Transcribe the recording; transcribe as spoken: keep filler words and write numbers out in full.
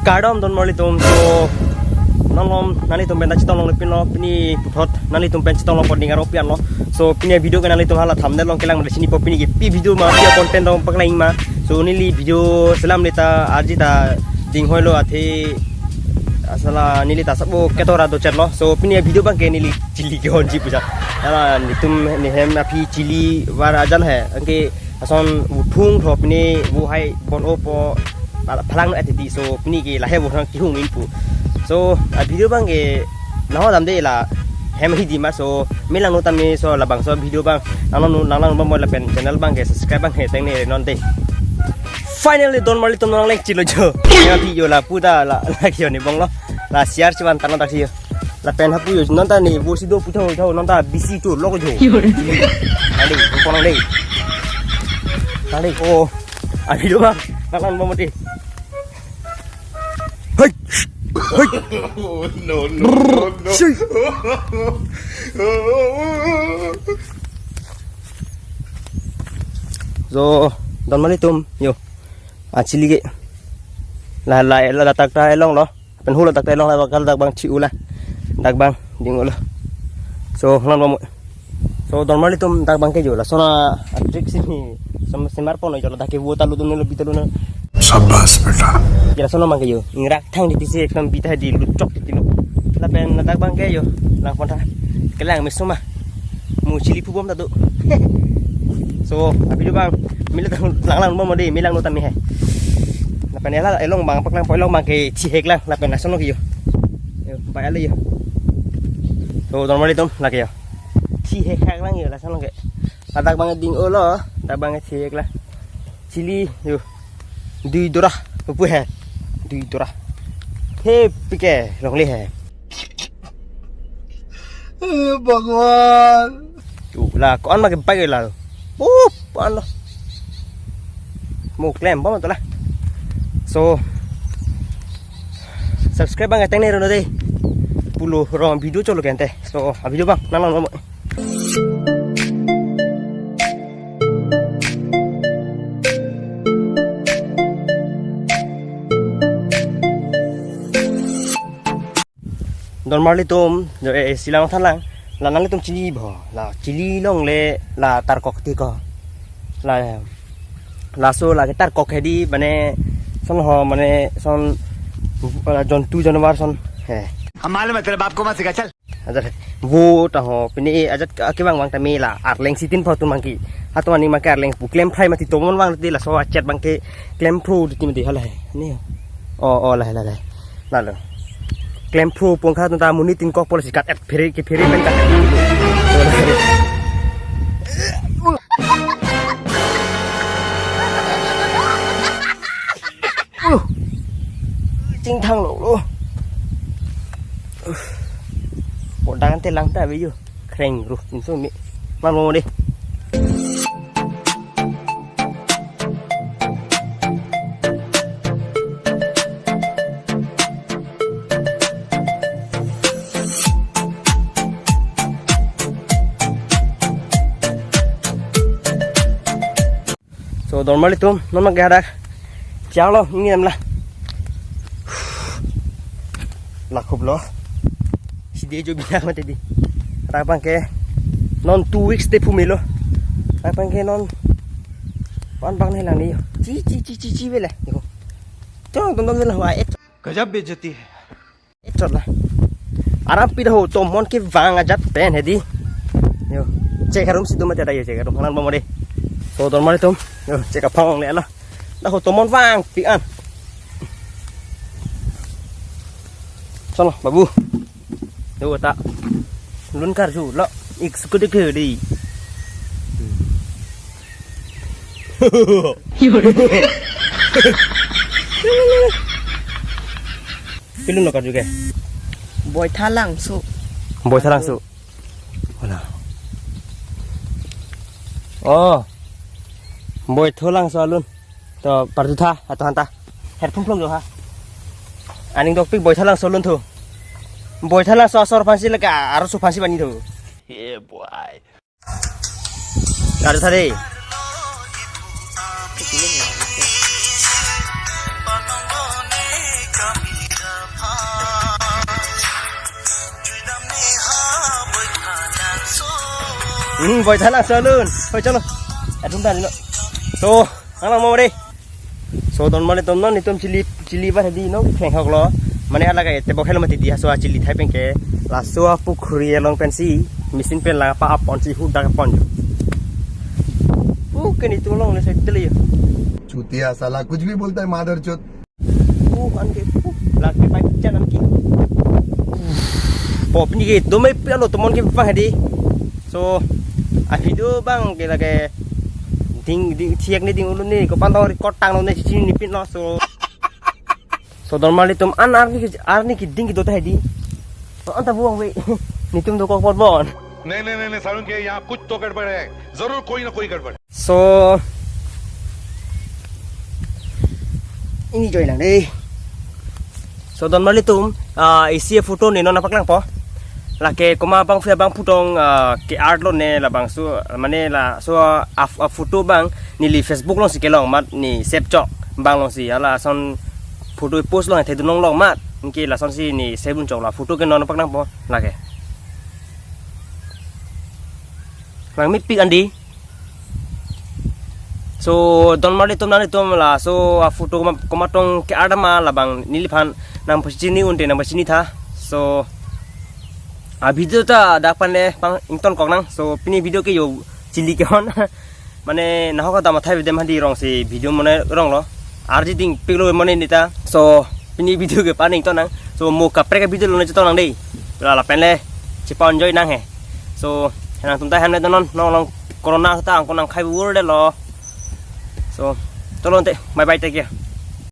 Kardom donmarlitum, so non nanglitum pen ta chetong longle pinlo, pini puthot nanglitum pen chetong long pon ding aro pian lo. So pini video ke nanglitum hala thumbnail along kelang mati chinipo, pini ke pi video ma, pi content dong paklang ma. So neli video selam neli ta arje ta ding hoilo athe asala neli ta sabo ketora do chet lo. So pini video abang ke neli chili kehonji pu ajat. Hala netum nehem aphi chili var ajan he. Anke ason uthung tho pini vo hai bon opo phalang no atiti, so pini ke lahai vo thang kihung inpu. So a video abang ke nahok damde la hem hi di ma, so melang no tame, so labangso video abang nang nang nang bom lapen channel abang ke subscribe abang he teng ne non de. Finally donmarlitum nang leng chilo jo. Ya video la puta la la kio ni bong lo. La share chivan tano tak sio. Lapen hapu yo non ta ni bo si do pu tho tho non ta bisi tu lo ko jo. Ade, ko nang de. Ade, oh. Abi do bang, kalang bang mati. Hei. Hei. No, no, no, no. Shui. So donmarlitum yo. A chili ke. La la la tak ta elong lo. Pen hula dak ta elong la bakal dak abang chi ula. Dak abang ding ula. So hlan mo. So donmarlitum dak abang ke jo la sona trick sini sem semar pon jo la dak ke vo ta lu dun lo bita lu na. Shabash beta. Ya la sona abang ke jo. Ingrak thang di tisi ekdom bita di lu chok di tilo. Lapen dak abang ke jo. Lang pon ta. Kelang mesuma. Mu chili pu bom ta do. So abi do bang. Mila ta lang lang bom de, melang no tame he. Lapen ela elong abang paklang po elong abang ke chihek lang lapen lason lo ke jo. Yo, bai ale jo. So donmarlitum lake jo. Chihek hek lang jo lason lo ke. Ladak abang ding olo, dak abang chihek lang. Chili jo. Dui dora, pu he. Dui dora. He pike longle he. Eh, Bhagwan. Tu la ko-an ma ke bike la. Up, an lo. Mo klem bom to la. So subscribe abang teng ne ro de. Pulo rong video cholo kente. So a video abang nang nang. Donmarlitum, jo, eh, eh, silang thalang, la nanglitum chili bo, la chili longle, la tarkok ti ko, la, laso la ke tarkok hedi, mane, son ho, mane, son, eh, jontu janwar son, he. हम मालूम है, तेरे बाप को मत सिखा, चल। Ajar, vo ta ho, pini ajat ke bang bang tame la, arleng sitin pho tu mangki, hatu ani mangke arleng pu klem phai mati tomon bang ti laso achet abang ke klem phro di ti mati hala he, ni, oh, oh, la he, la he. Lalo. Klem phro pon kha ta muni tin kok pol sikat et phere ke phere pen kat. Uh. Chingthang lo lo. Uh. Podang te lang ta ve yo. Khreng ru insung mi. Man mo de. So, donmarlitum, non ma ke hadak. Chalo, ingin la. La khub lo. Sidi jo bina mati di. Hadak abang ke. Non two weeks te phumelo. Hadak abang ke non. Wan bang ne lang ni yo. Chi, chi, chi, chi, chi, vela. Yo. Chong, don, don, vela, wa, et. गजब बेइज्जती है। Chot la. Aram pi dah ho tomon kevang ajat pen hedi. Yo. Chek harum si do mati ada yo chek harum. Hanan bomode. So donmarlitum. Yo, chek apang le la. Dah ho tomon vang pi an. Chalo, babu. Yo ta. Lun karju lo. Ik suku de ke di. Pilun lo karju ke? Boithalangso. Boithalangso. Wala. Oh. Boithalangso alun. To parju tha, ato hanta. Headphone phlong jo ha. Aning dokpik Boithalangso alun thu. Boithalangso asor aphansi lake arloso aphansi bani thu. Yeah, boy. Ada tadi. Hmm, boy thalang salun. Boy chalo. Adum tadi no. So, alang mo re. So, don mali tom non netum chili chili ba di no khleng hok lo. Mane hala kai tebok helo mati di, so chili thai pen ke. Laso apukhuri along pensi machine pen la pa apon si hudak apon. Pu ke netum long le sai tele. चूतिया साला कुछ भी बोलता है मादरचोद। Uh, an ke uh, lak ke pai chan an ki. Pop ni ke do mai pi alo tomon ke pang hadi. So a video bang ke lake ding ding thiak ni ding ulu ni ko pan record tanglo ni chini pin lo. So so don mali tom an arni ke arni ke ding ke do ta hadi. So an ta buang we. Netum do ko pot bon. नहीं नहीं नहीं नहीं सारुण के यहाँ कुछ तो गड़बड़ है, जरूर कोई ना कोई गड़बड़ है। So ini join lang deh. So don mali tom ah, isi photo ni non apak lang po. Lake koma bang fia bang putong ah, ke art lo ne labang so mane la so ah, ah, photo bang neli Facebook long si kelong mat ni sep chok bang long si hala son photo post long thedun long long mat. Niki lason si ni sebun chok la photo ke non apak lang po lake. Lang mi pik andi. So don mali tom nang tom la so a photo koma, koma tong ke art ma labang neliphan nang pachini unte nang pachini tha. So a video ta dak pan le pang ington kok nang. So pini video ke yo chili ke hon. Mane nahok dam athai dem hadi rong si video mane rong lo. Arji ding pik lo mane nita. So pini video ke pan ington nang. So mo kaprek ke video lo ne cheton nang dei. La lapen le chepa enjoy nang he. So nangtum ta hem le donon nong long corona ta angko nang khai world lo. So tolon te, bye bye, take care.